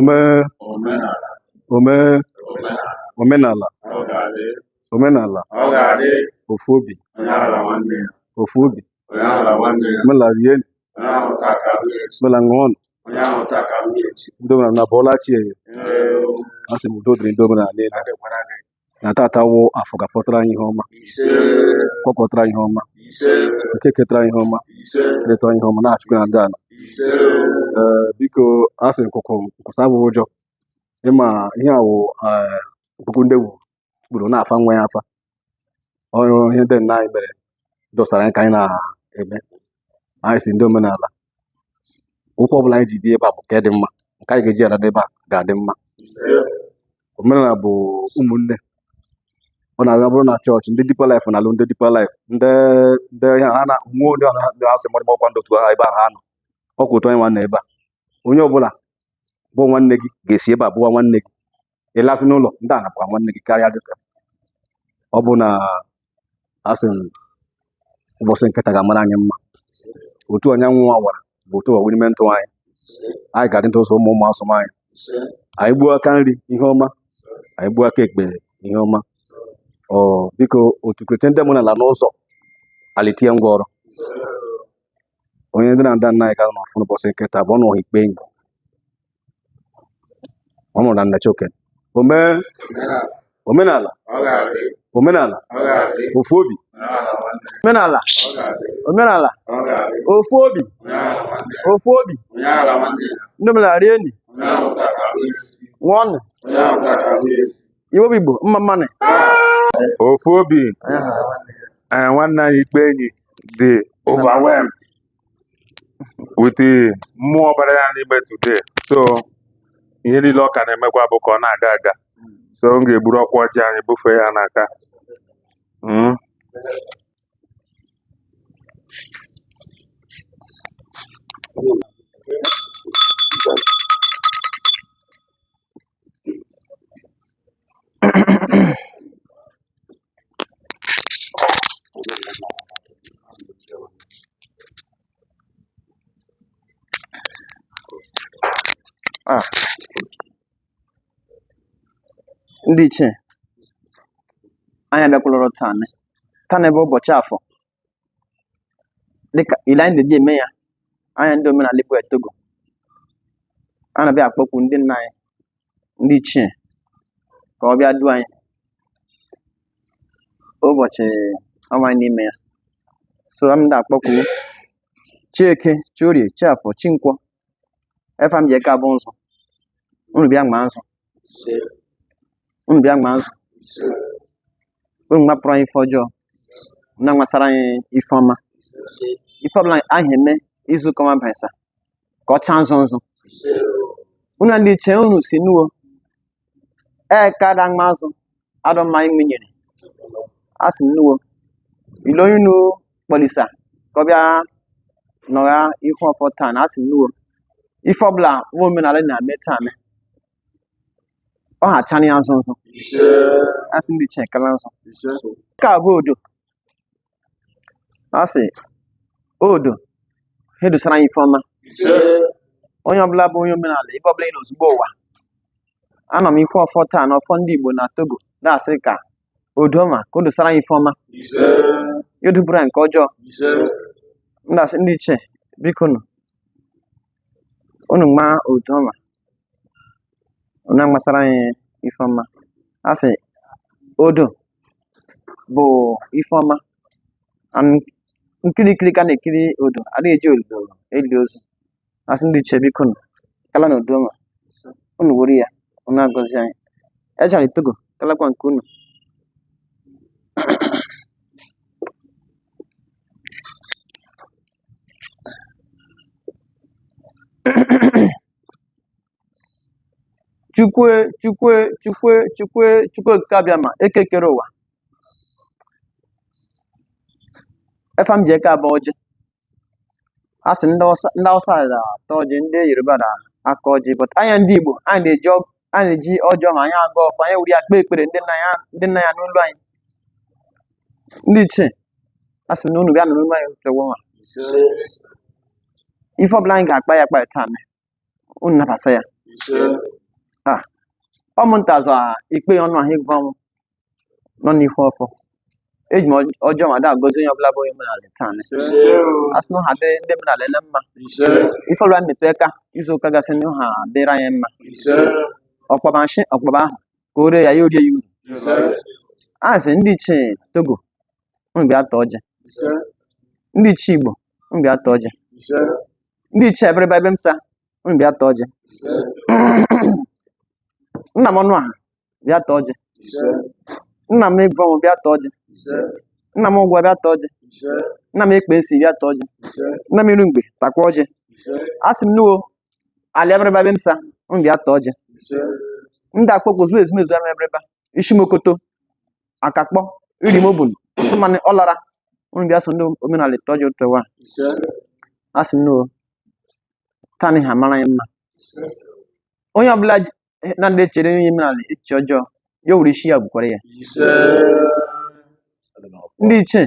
Ome. Omenala. Ome. Omenala. Omenala. Ọ ga-adị. Omenala. Ọ ga-adị. Ofu obi. Onye aghara nwanne ya. Ofu obi. Onye aghara nwanne ya. Omenala rienụ. Onye ahụ taa ka ahụ echi. Omenala ṅụọnụ. Onye ahụ taa ka ahụ echi. Ndị omenala na bọọla chi ya. Ee, Asị m udo dịrị ndị omenala niile. adịkwara gị. Na tata wụ afọ ga-afọtara anyị ihe ọma. Ise. Kwakọtara anyị ihe ọma. Ise. Nke ketara anyị ihe ọma. Ise. Kerịta anyị ihe ọma na-achụkwa na ndị ala. Ise. Ee, biko asị nkwụkwụ nkwụsị abụghị ụjọ. Ịma ihe a wụ nkwụkwụ ndị gburu na-afa nwa ya afa. Ọrụ ihe ndị nna anyị mere dọsara anyị ka anyị na-eme. Anyị si ndị omenala ụkwụ ọbụla anyị ji bịa ebe a bụ nke dị mma, nke anyị ga-eji ala ebe a ga-adị mma. Ise. Omenala bụ ụmụnne. Ọ na-abịa bụrụ na chọọchị ndị Deeper Life na-alụ ndị Deeper Life, ndị ihe ha na nwe onye ọha ndị ha sị mmadụ ọkwa ndị otu ha ebe ahụ ha nọ ọkwa otu anyị nwanne ebe a. Onye ọbụla bụ nwanne gị ga-esi ebe a bụwa nwanne gị, ịlasị n'ụlọ ndị a nakwa nwanne gị karịa dịka ọ bụ na asị m ụbọchị nkịta ga-amara anyị mma. Otu anyanwụ a wara bụ otu ọwa n'ime ndụ anyị. Anyị ga-adị ndụ ụzọ ụmụ ụmụ asụm anyị. Ise. Anyị gbuo aka nri ihe ọma, anyị gbuo aka ekpe ihe ọma. Ọ biko otu krete ndị omenala n'ụzọ alitie ngwa ọrụ onye ndị na-ada nna anyị ga n'ọfụ n'ụbọchị nkịta bụ ọnụ ọha ikpe enyi ọ mụrụ na nnachi okenye. Ome. Omenala. Omenala. Ọ ga-adị. Omenala. Ọ ga-adị. Ofu obi. Onye aghara nwanne ya. Omenala. Ọ ga-adị. Omenala. Ọ ga-adị. Ofu obi. Onye aghara nwanne ya. Ofu obi. Onye aghara nwanne ya. Ndị omenala rienụ. Onye ahụ taa ka ahụ echi. Ṅụọnụ. Onye ahụ taa ka ahụ echi. Igbo bụ Igbo, mma mmanụ. Ofu obi. Onye aghara nwanne ya. Nwanne anyị ikpe enyi dị overwhelmed with the mmụọ bara ya n'ime today, so ihe niile ọ ka na-emekwa bụ ka ọ na-aga aga, so m ga-egburu ọkwa ọjị anyị bufee ya n'aka. Ndị ichie anyị abịakwulọrọ taa nị. Taa bụ ụbọchị afọ, dịka ile anyị na-eji eme ya. Anyị ndị omenala Igbo Togo a na-abịa akpọkwu ndị nna anyị ndị ichie ka ọ bịa duo anyị ụbọchị ọnwa anyị n'ime ya. So m na-akpọkwu Chieke, Chiorie, Chiafọ, Chinkwọ, efa m ji eke abụ nzụ. Unu bịa maa nzụ. Ise. Unu bịa maa nzụ. Ise. Unu mapụrụ anyị ife ọjọọ, unu anwasara anyị ife ọma. Ise. Ife ọbụla anyị eme izu ụka ọma banyesa ka ọ chaa nzụ nzụ. Ise. Unu ndị ichie unu si nuo ee ka ada mma azụ adọ mma anyị. A sị m nuo ile onye unu kpọlisa ka ọ bịa nọgha ihu ọfọ taa na asị m nuo ife ọbụla nwa omenala na-eme taa mee ọ ha achana ya nzụ nzụ. Ise. Asị ndị ichie kala nzụ. Ise. Nke a bụ odo. A sị odo ha edosara anyị ife ọma. Ise. Onye ọbụla bụ onye omenala ebe ọbụla ị nọ ozugbo ụwa, anọ m ihu ọfọ taa na ọfọ ndị Igbo na Togo na-asị ka odo ma ka o dosara anyị ife ọma. Ise. Ya oduburu anyị nke ọjọọ. Ise. M na-asị ndị ichie biko nụ unu maa odo ma unu agbasara anyị ife ọma. A sị odo bụ ife ọma. Nkiri ka a na-ekiri odo adịghị eji odo eli ozu. Asị ndị ichie biko nụ kala na odo ma unu were ya unu agọzi anyị. Ejara Togo kalakwa nke unu. Chukwu Chukwu Chukwu Chukwu Chukwu okike abịa ma eke kere ụwa. Efa m ji eke abụọ ọjị. A sị ndị Hausa na-ata ọjị, ndị Yoruba na-akọ ọjị, but anya ndị Igbo anyị na-eji ọjọọ ma anyị agọ ọfọ, anyị were ya kpee ekpere ndị nna ya n'olu anyị. Ndị ichie a sị na unu bịa n'olu anyị ụtụtụ nwa. Ise. Ife ọbụla anyị ga-akpa ya akpa ya taa unu nabasa ya. Ise. Ọmụnta zụ ikpe ọnụ ahụ ịgwa ọnwụ nọ n'ihu ọfọ. Eji m ọjọọ ma da agọzi onye ọbụla bụ onye omenala taa. Ise. Asị na ha dịrị ndị omenala na mma. Ise. Ife ọbụla metụ aka izu ụka gasị na ha dịrị anyị mma. Ise. Ọkpọba nshị ọkpọba ahụ ka o ree ya ya orie ya uru. Ise. A sị ndị ichie Togo unu bịa tọọ ọjị. Ise. Ndị ichie Igbo unu bịa tọọ ọjị. Ise. Ndị ichie Ebiriba ebe m sa unu bịa tọọ ọjị. Ise. Nna m ọnụ aha bịa tọọ ọjị. Ise. Nna m Ịvọnwụ bịa tọọ ọjị. Ise. Nna m Ụgwọ bịa tọọ ọjị. Ise. Nna m Ekpe Esi bịa tọọ ọjị. Ise. Nna m Iru Mgbe takwa ọjị. Ise. A sị m nuwo ala Ebiriba ebe m sa unu bịa tọọ ọjị. Ise. Ndị akpọkọ zuo ezumezu ama Ebiriba Ishimokoto Akakpọ Irimobun Sụmanị Ọlara unu bịa so ndị omenala tọọ ọjị ụtọ wa. Ise. A sị m nuwo taa ha mara anyị mma. Ise. Onye ọbụla na ndị echere onye omenala echiche ọjọọ ya were isi ya gbukwara ya. Ise. Ndị ichie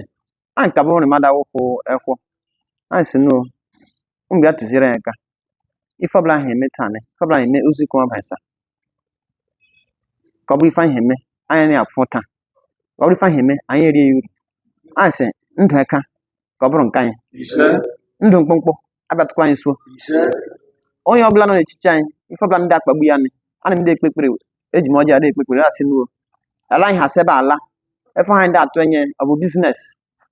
anyị ka bụrụ mmadụ awụkwụ ekwọ anyị si nụ unu bịa tụziere anyị aka ife ọbụla anyị eme taa ife ọbụla anyị eme ozu ike ọbaisa ka ọ bụrụ ife anyị eme anyị na-afụ taa ka ọ bụrụ ife anyị eme anyị erie ya uru. Anyị sị ndụ eka ka ọ bụrụ nke anyị. Ise. Ndụ mkpụmkpụ abịatụkwa anyị suo. Ise. Onye ọbụla nọ n'etiti anyị ife ọbụla ndị akpagbu ya nị ana m ndị ekpe ekpere eji m ọjị ada ekpe ekpere asị nuo ala anyị ha sị ebe ala efe anyị ndị atụ enye ọ bụ business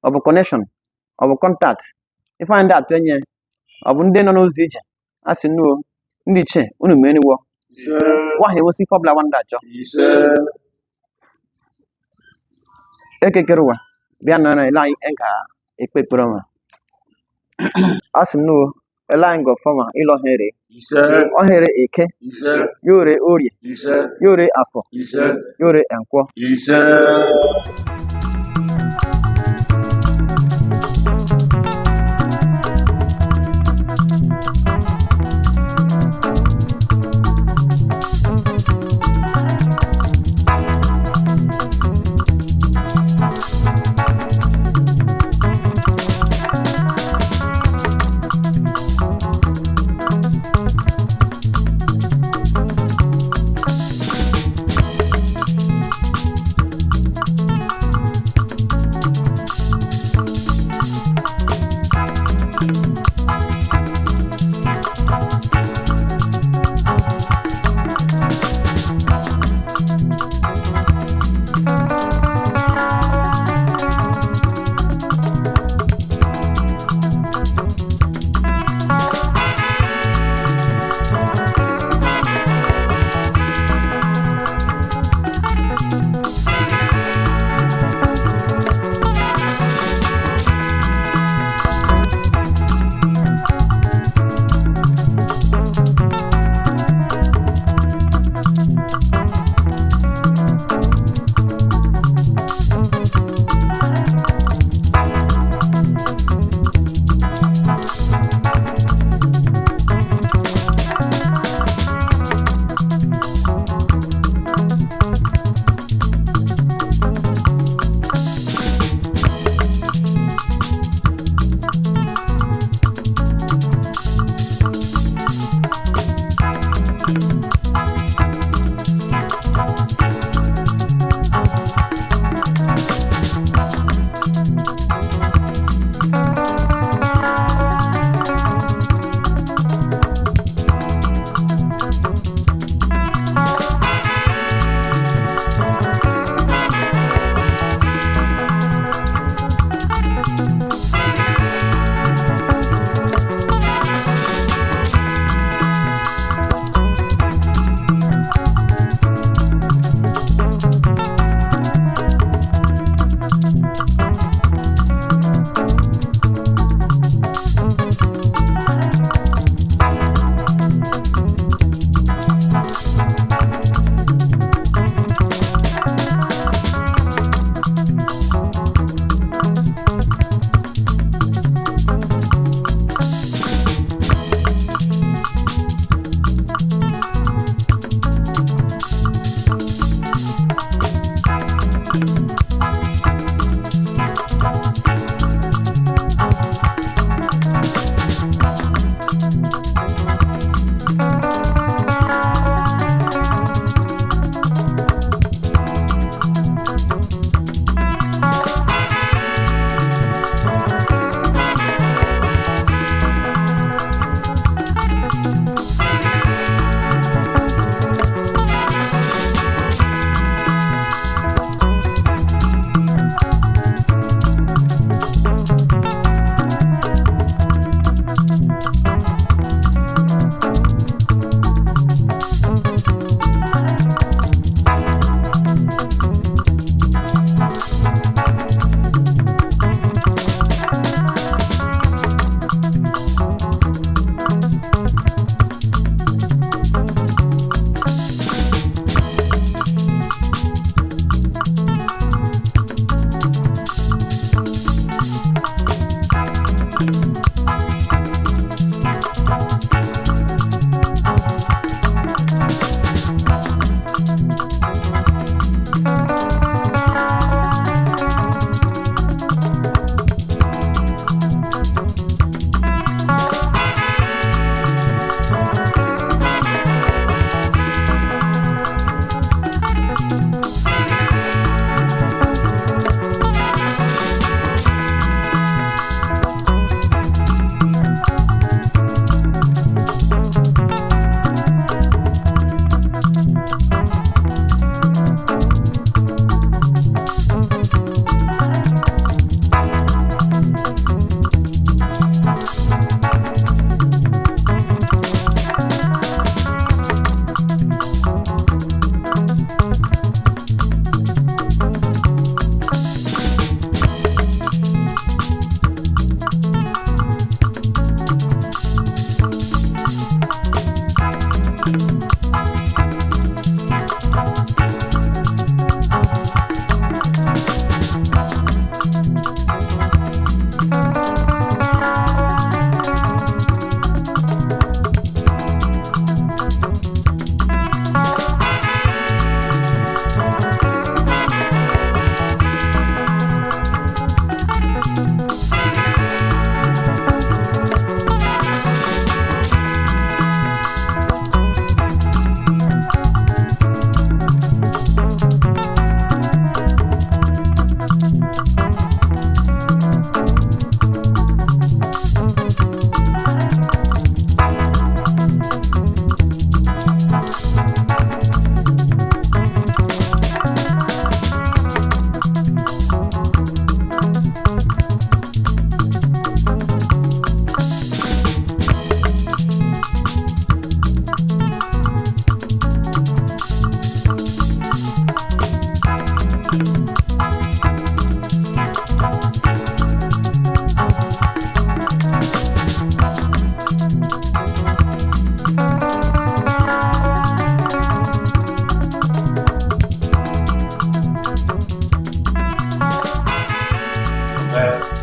ọ bụ connection ọ bụ contact ife anyị ndị atụ enye ọ bụ ndị nọ n'ụzọ ije asị nuo ndị ichie unu meriwo Ise. nwa ha ewosi ife ọbụla nwa ndị achọ. Ise. Ekekere ụwa bịa nọrọ ele anyị ga ekpe ekpere ọma asị m nuo ele anyị gọfọma ịlọ ohere. Ise. Ohere eke. Ise. Yore orie. Ise. Yore afọ. Ise. Yore nkwọ. Ise.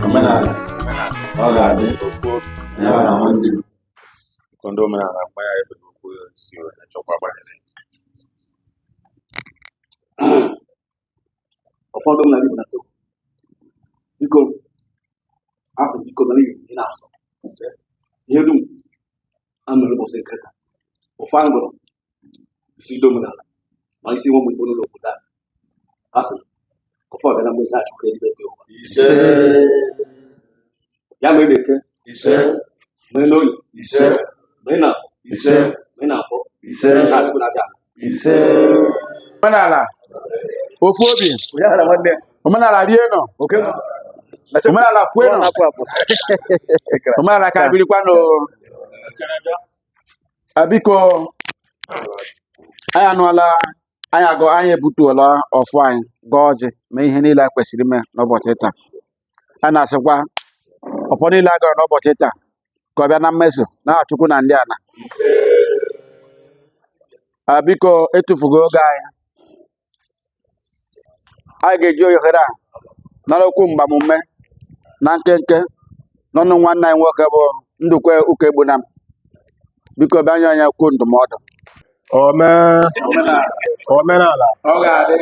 Omenala ọ ga-adị ya na nwanne Ndị omenala mmanya ebe n'okwu si echekwa banyere Ụfọdụ omenala Igbo na-atọ. Biko, a sị biko na Igbo ị na-asọ. Ihe dum a mere ụbọchị nke taa. Ụfọ angụrụ isi ndị omenala ma isi nwa ụmụ Igbo n'ụlọ obodo a. A sị ụfọ ọbịa na mgbezi na-achụkọ eluigwe nke ụwa. Ise. Ya mere na-eke, Ise. mere n'oyi, Ise. mere na afọ, Ise. mere na afọ, Ise. na-achụkwu na aja. Ise. Omenala ofu obi. Onye ahụ na nwanne Omenala rie nọ. oke Omenala kwue nọ. Na-apụ apụ. Omenala ka birikwa nọ. Biko, anyị anụọla, anyị agọ, anyị ebutuola ọfọ, anyị gọọ ọjị, mee ihe niile a kwesịrị ime n'ụbọchị taa. A na-asịkwa ọfọ niile a gọrọ n'ụbọchị taa ka ọ bịa na mmezu n'aha Chukwu na ndị ala. Biko, etufugo oge anyị. Anyị ga-eji ohere a nara okwu mgbamume na nkenke n'ọnụ nwanne anyị nwoke bụ Ndukwe Ukegbunam. Biko, bịa nye anyị okwu ndụmọdụ. Omenala Ọ ga-adị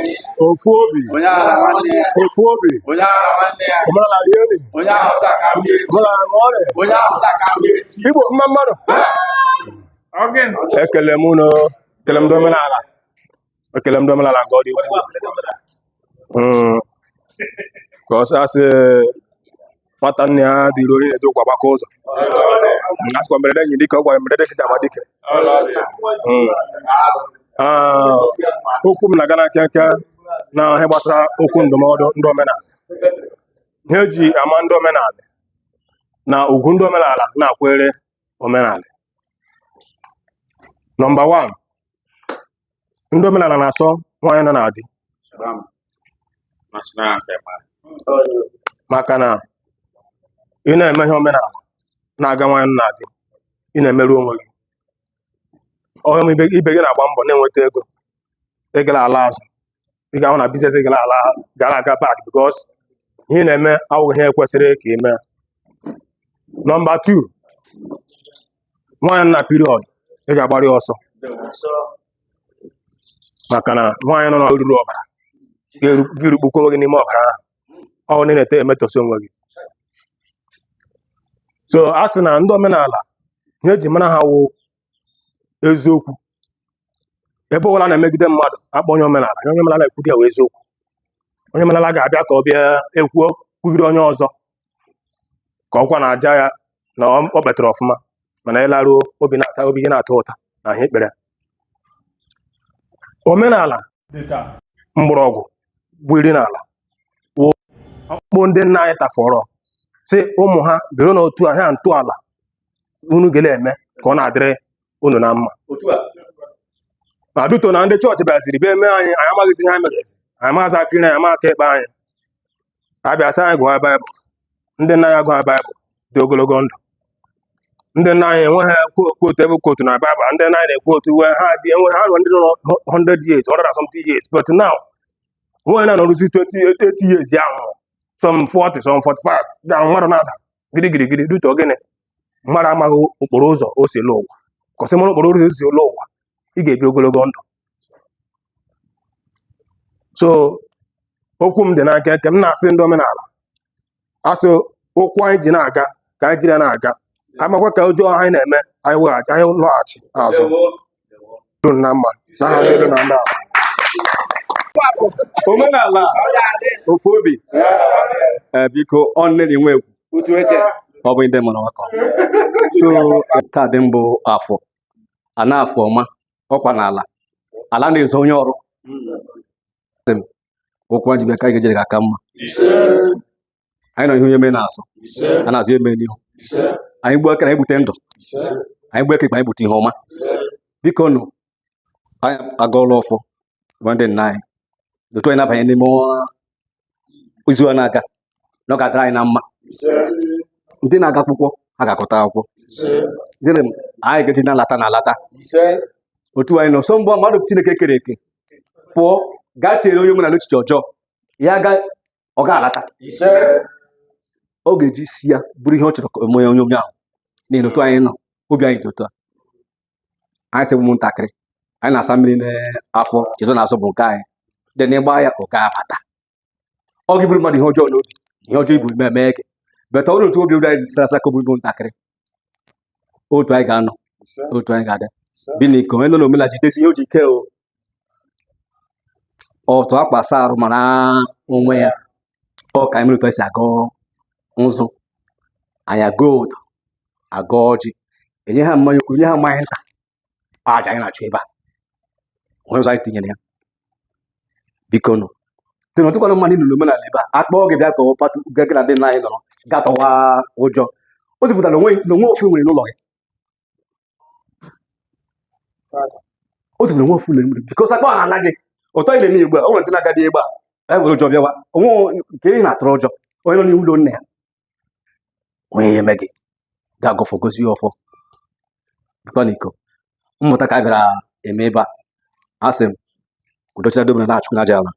ofu obi. Onye ara nwanne ya. Ofu obi. Onye ara nwanne ya. Omenala rie. Onye ahụ taa ka ahụ echi. Omenala ṅụọrị. Onye ahụ taa ka ahụ echi. Igbo mma mmadụ, ekele m unu, ekele m ndị omenala, ekele m ndị omenala nke ọ dị ukwuu. Ka ọ sị asị nwata nne ya dịrị onye na-eje ụkwa gbakọ ụzọ. Asịkwa mberede enyi dike, ọ gwara mberede kịta agba dike. Ah, okwu m na-aga na nkenke na ihe gbasara okwu ndụmọdụ ndị omenala. Ihe eji ama ndị omenala na ugwu ndị omenala na-akwere omenala. Number 1, ndị omenala na-asọ nwaanyị nọ na di. National anthem. Maka na ị na-eme ihe omenala na-aga nwaanyị nọ na di, ị na-emerụ onwe gị. Ọhịa ibe ibe gị na-agba mbọ na-enweta ego, ị gara ala azụ, ị ga-ahụ na business ị gara ala gara aga back because ihe ị na-eme awụghị ihe kwesịrị ka ị mee. Number 2, nwaanyị nọ na period, ị ga-agbara ya ọsọ, maka na nwaanyị nọ n'oruru ọbara ga-erukpukwa onwe gị n'ime ọbara ahụ, ọ na na-ete emetosi onwe gị. So a sị na ndị omenala, ihe eji mara ha wụ eziokwu. Ebe ọbụla na-emegide mmadụ, akpọ onye omenala, onye omenala ekwu ya wụ eziokwu. Onye omenala ga-abịa ka ọ bịa ekwuo kwugide onye ọzọ ka ọkwa na-aja ya na ọ kpetara ọfụma, mana ịlaruo obi na-ata obi gị na-atọ ụta na ihe ikpere. Omenala dịka mgbọrọgwụ bụ iri n'ala wụ ọkpụkpụ ndị nna anyị tafọrọ si ụmụ ha biro n'otu a ha ntọala unu ga eme ka ọ na-adịrị unu na mma. Ma duto na ndị chọọchị bịaziri bịa mee anyị, anyị amaghịzi ihe anyị megezi, anyị amaghịzi aka ire anyị, ama aka ekpe anyị. Abịa sị anyị gụọ Baịbụl. Ndị nna anyị agụọ Baịbụl dị ogologo ndụ. Ndị nna anyị enweghị quote ebe quote na Baịbụl. Ndị nna anyị na-ekwu otu wee ha dị enwe ha ndị nọ 100 years, 100 and something years, but now onwe na-anọrụzi 20 80 years ya nwụrụ, some 40, some 45 ga mmadụ na-ada gịrịgịrịgịrị duto gịnị? Mmadụ amaghị okporo ụzọ o si lụ ụwa. Kọsị mara okporo ụzọ o si lụ ụwa, ị ga-ebi ogologo ndụ. So okwu m dị n'aka eke m na-asị ndị omenala, asị ụkwụ anyị ji na-aga ka anyị jiri ya na-aga, amakwa ka ụjọ anyị na-eme anyị weghachi anyị lọghachi azụ dum na mma na aha ndị elu na ndị ala. Omenala ofu obi. Ee, biko, ọ nne na enwe ekwu ọ bụ ndị mụrụ ọkọ. So taa dị mbụ afọ a na-afọ ọma ọkwa n'ala ala na-ezo onye ọrụ. Sị m, okwu anyị ji bịa ka anyị ga-ejere aka mma. Anyị nọ ihu eme na-azụ a na-azụ eme n'ihu. Anyị gbuo aka na anyị gbute ndụ, anyị gbuo aka ikpe, anyị gbute ihe ọma. Biko nụ, anyị agọọla ọfọ gwa ndị nna anyị. Otu anyị na-abanye n'ime izu a na-aga na ọ ga-adịrị anyị na mma. Ndị na-aga akwụkwọ ha ga-agụta akwụkwọ. Ndị na anyị ga-eji na-alata na-alata. Otu anyị nọ so mbọ mmadụ Chineke kere eke pụọ gaa chere onye omenala echiche ọjọọ ya ga ọ ga-alata. Ọ ga-eji isi ya bụrụ ihe ọ chọrọ ka o mee onye onye ahụ n'ihi na otu anyị nọ obi anyị dị otu a. Anyị sị ụmụntakịrị anyị na-asa mmiri n'afọ chezo na-asụ bụ nke anyị dị n'ịgba ya ọ ga-abata. Ọ gị bụrụ mmadụ ihe ọjọọ n'obi ihe ọjọọ ibu eme mee gị beta ọrụ otu obi obi anyị sara asa ka obi ntakịrị otu anyị ga-anọ otu anyị ga-adị bi n'iko onye nọ n'omenala jidesi ihe o ji ike o ọtụ akpa asa arụ mara onwe ya. Ọ ka anyị mere otu anyị si agọ nzụ anyị agọ ụdọ agọ ọjị enye ha mmanya ukwu nye ha mmanya nta aja anyị na-achụ ebe a onye ọzọ anyị tinyere ya biko nụ dị na ọtụkwanụ mmadụ nọ n'omenala ebe a akpọọ gị bịa ka ọ patụ gị na ndị nna anyị nọrọ gatọwa ụjọ o zipụtara onwe na onwe ofu nwere n'ụlọ gị o zipụtara onwe ofu nwere bikos akpọ ha ala gị ụtọ ị na-eme igbe a o nwere ndị na-agadi egbe a e nwere ụjọ bịawa onwe nke ị na-atụrụ ụjọ onye nọ n'ihu ụlọ nna ya onye ya eme gị ga-agọfọ gosi ya ọfọ bikọ na iko mmụta ka a bịara eme ebe a asị m udochara dobere na-achụkwu n'aja ala.